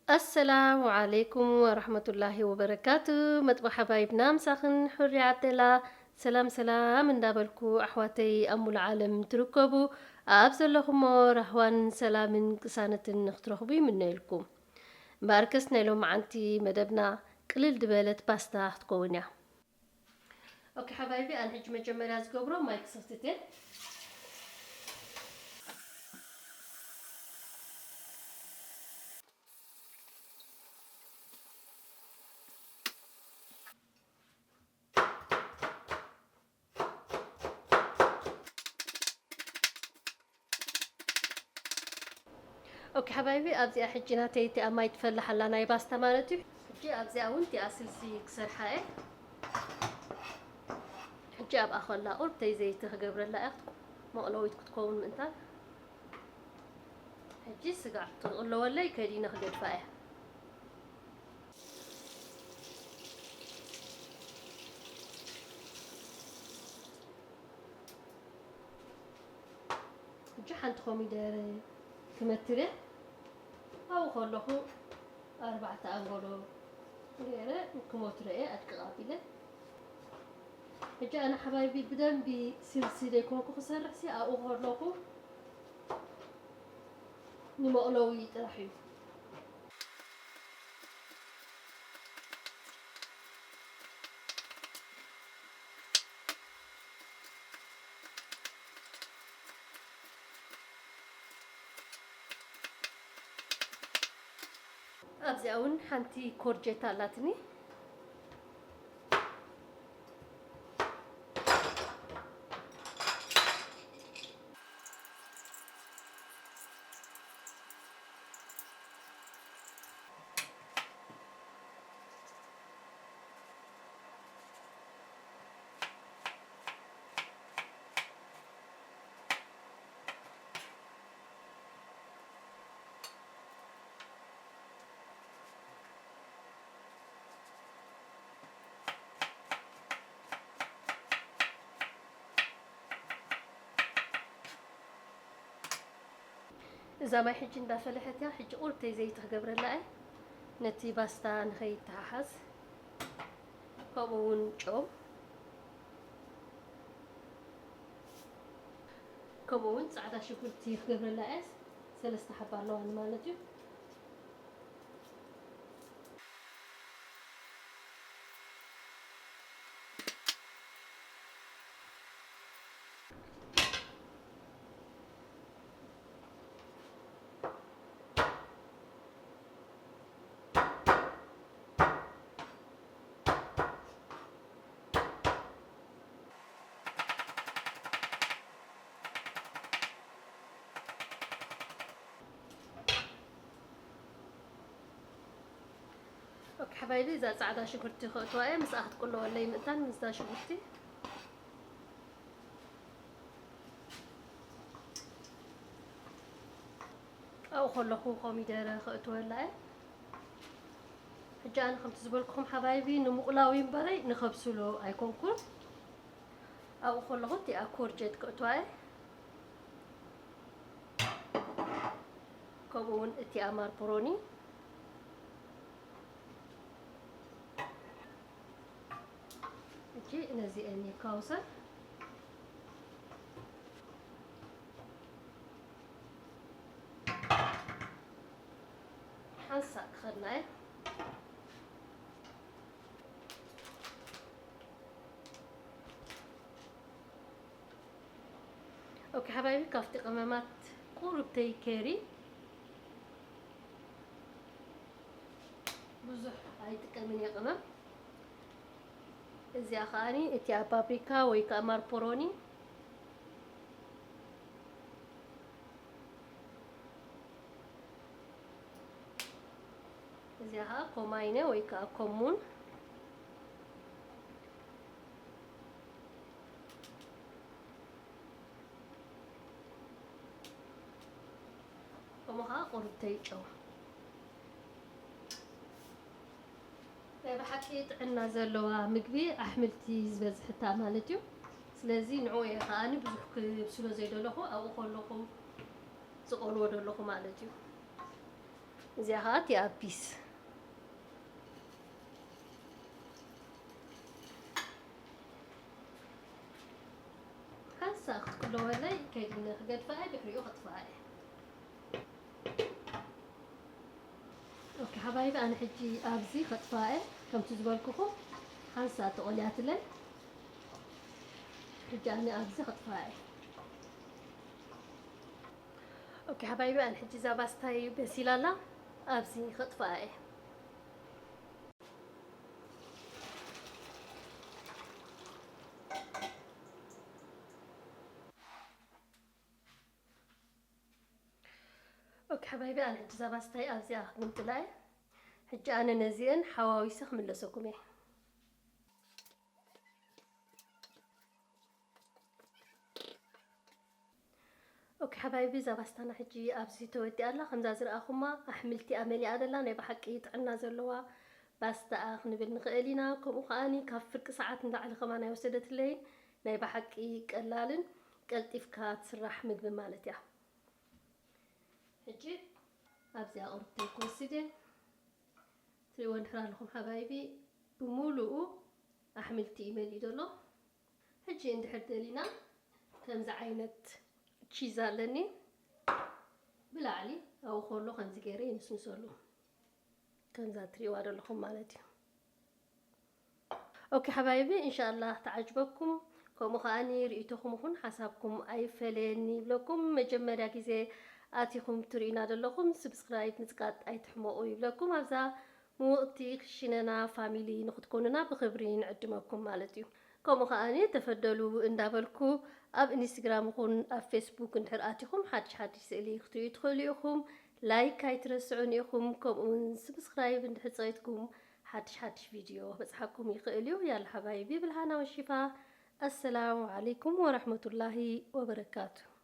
ኣሰላሙ ዓለይኩም ወራህመቱላሂ ወበረካቱ። መጥባ ሓባይብና ምሳኽን ሕሪ ዓብደላ። ሰላም ሰላም እንዳበልኩ፣ ኣሕዋተይ ኣብ ሙሉ ዓለም ትርከቡ፣ ኣብ ዘለኹሞ ራህዋን ሰላምን ቅሳነትን ንክትረኽቡ ይምነየልኩም። እምበኣርከስ ናይ ሎማዓንቲ መደብና ቅልል ዝበለት ፓስታ ክትከውን እያ። ኦኬ ሓባይቢ፣ ኣነ ሕጂ መጀመርያ ዝገብሮ ማይ ክሰትት እየ። ኦኬ ሓባይቢ፣ ኣብዚኣ ሕጂ ናተይ እቲኣ ማይ ትፈልሕ ኣላ፣ ናይ ባስታ ማለት እዩ። ሕጂ ኣብዚኣ እውን እቲኣ ስልሲ ክሰርሓ እየ። ሕጂ ኣብኣ ከላ ቁርተይ ዘይቲ ክገብረላ እያ፣ ክትኮ-፣ መቕለዊት ክትከውን ምእንታን። ሕጂ ስጋዕ ጥንቕለወለይ ከዲነ ክገድፋ እየ። ሕጂ ሓንቲ ኮሚደረ ክመትር እየ። ኣብኡ ከለኹ ኣርባዕተ ኣንጎሎ ገይረ ክመትሮ እየ፣ ኣድቅቕ ኣቢለ። ሕጂ ኣነ ሓባይቢ ብደንቢ ስልሲ ዘይኮንኩ ክሰርሕ ሲ ኣብኡ ከለኹ ንመቕለዊ ጥራሕ እዩ። ኣብዚኣ እውን ሓንቲ ኮርጀት ኣላትኒ። እዛ ማይ ሕጂ እንዳፈለሐት እያ። ሕጂ ቁርተይ ዘይቲ ክገብረላ እየ፣ ነቲ ባስታ ንኸይተሓሓዝ። ከምኡ እውን ጨው፣ ከምኡ እውን ጻዕዳ ሽጉርቲ ክገብረላ እየ። ሰለስተ ሓባ ኣለዋኒ ማለት እዩ። ኦኬ ሓባይቢ፣ እዛ ጻዕዳ ሽጉርቲ ከእትዋ እየ፣ ምስኣ ክትቁለወለይ ምእንታን ምስዛ ሽጉርቲ። ኣብኡ ከለኹ ኮሚደረ ከእትወላ እየ። ሕጂ ኣነ ከምቲ ዝበልኩኹም ሓባይቢ፣ ንምቑላው እምበረይ ንኸብስሎ ኣይኮንኩን። ኣብኡ ከለኹ እቲኣ ኮርጀት ከእትዋ እየ። ከምኡ እውን እቲኣ ማርፖሮኒ። ሕጂ ነዚአን ይካውሰን። ሓንሳእ ክኸድና እየ። ኦኬ ሓባይቢ፣ ካብቲ ቀመማት ቁሩብተይ ከሪ፣ ብዙሕ ኣይጥቀምን እየ ቀመም። እዚኣ ከኣኒ እቲኣ ፓፕሪካ ወይ ከኣ ማርፖሮኒ። እዚኣ ከኣ ኮማይነ ወይ ከኣ ኮሙን። ከምኡ ከኣ ቁሩብተይ ጨው። ናይ ብሓቂ ጥዕና ዘለዋ ምግቢ ኣሕምልቲ ዝበዝሕታ ማለት እዩ። ስለዚ ንዕኡ እየ ከኣኒ ብዙሕ ክብስሎ ዘይደለኹ፣ ኣብኡ ከለኹ ዝቆልዎ ዘለኹ ማለት እዩ። እዚኣ ኸዓ እቲኣ ፒስ ሓንሳ ክትቅለወለይ ከይድነ ክገድፋ እየ፣ ድሕሪኡ ከጥፍኣ እየ። ኦኬ ሓባይቢ፣ ኣነ ሕጂ ኣብዚ ከጥፍኣ እየ። ከምቲ ዝበልኩኹም ሓንሳ ተቆልያትለይ። ሕጂ ኣነ ኣብዚ ከጥፍኣ እየ። ኦኬ ሓባይቢ፣ ኣነ ሕጂ እዛ ባስታይ በሲላ ኣላ፣ ኣብዚ ከጥፍኣ እየ። ኦኬ ሓባይቢ፣ ኣነ ሕጂ እዛ ባስታይ ኣብዚኣ ክግምጥላ እየ። ሕጂ ኣነ ነዚአን ሓዋዊሰ ክምለሰኩም እየ። ኦኬ ሓባይቢ፣ እዛ ባስታና ሕጂ ኣብዚ ተወዲኣ ኣላ። ከምዛ ዝረኣኹማ ኣሕምልቲ እያ መሊኣ ዘላ። ናይ ብሓቂ ጥዕና ዘለዋ ባስታ ክንብል ንኽእል ኢና። ከምኡ ከዓኒ ካብ ፍርቂ ሰዓት ንላዕሊ ከማን ኣይወሰደትለይን። ናይ ብሓቂ ቀላልን ቀልጢፍካ ትስራሕ ምግቢ ማለት እያ። ሕጂ ኣብዚኣ ቁርብተይ ክወስድ እየ። ትሪእዎ እንድሕር ኣለኹም ሓባይቢ፣ ብምሉኡ ኣሕምልቲ እዩ መሊኡ ዘሎ። ሕጂ እንድሕር ደሊና ከምዚ ዓይነት ቺዝ ኣለኒ፣ ብላዕሊ ኣብኡ ከሎ ከምዚ ገይረ ይንስንሰሉ፣ ከምዛ ትሪእዋ ዘለኹም ማለት እዩ። ኦኬ ሓባይቢ፣ እንሻላ ተዓጅበኩም። ከምኡ ከዓኒ ርእይቶኹም ይኹን ሓሳብኩም ኣይፈለየኒ ይብለኩም። መጀመርያ ግዜ ኣቲኹም ትርእዩና ዘለኹም ስብስክራይብ ምጽቃጥ ኣይትሕመቑ ይብለኩም። ኣብዛ ምውቕቲ ክሽነና ፋሚሊ ንኽትኮኑና ብኽብሪ ንዕድመኩም ማለት እዩ። ከምኡ ከዓኒ ተፈደሉ እንዳበልኩ ኣብ ኢንስታግራም ይኹን ኣብ ፌስቡክ እንድሕር ኣቲኹም ሓድሽ ሓድሽ ስእሊ ክትርእዩ ትኽእሉ ኢኹም። ላይክ ኣይትረስዑን ኢኹም፣ ከምኡውን ስብስክራይብ እንድሕር ጸቂጥኩም ሓድሽ ሓድሽ ቪድዮ ክበጽሓኩም ይኽእል እዩ። ያላ ሓባይቢ፣ ብልሃና ወሺፋ። ኣሰላሙ ዓለይኩም ወረሕመቱላሂ ወበረካቱ።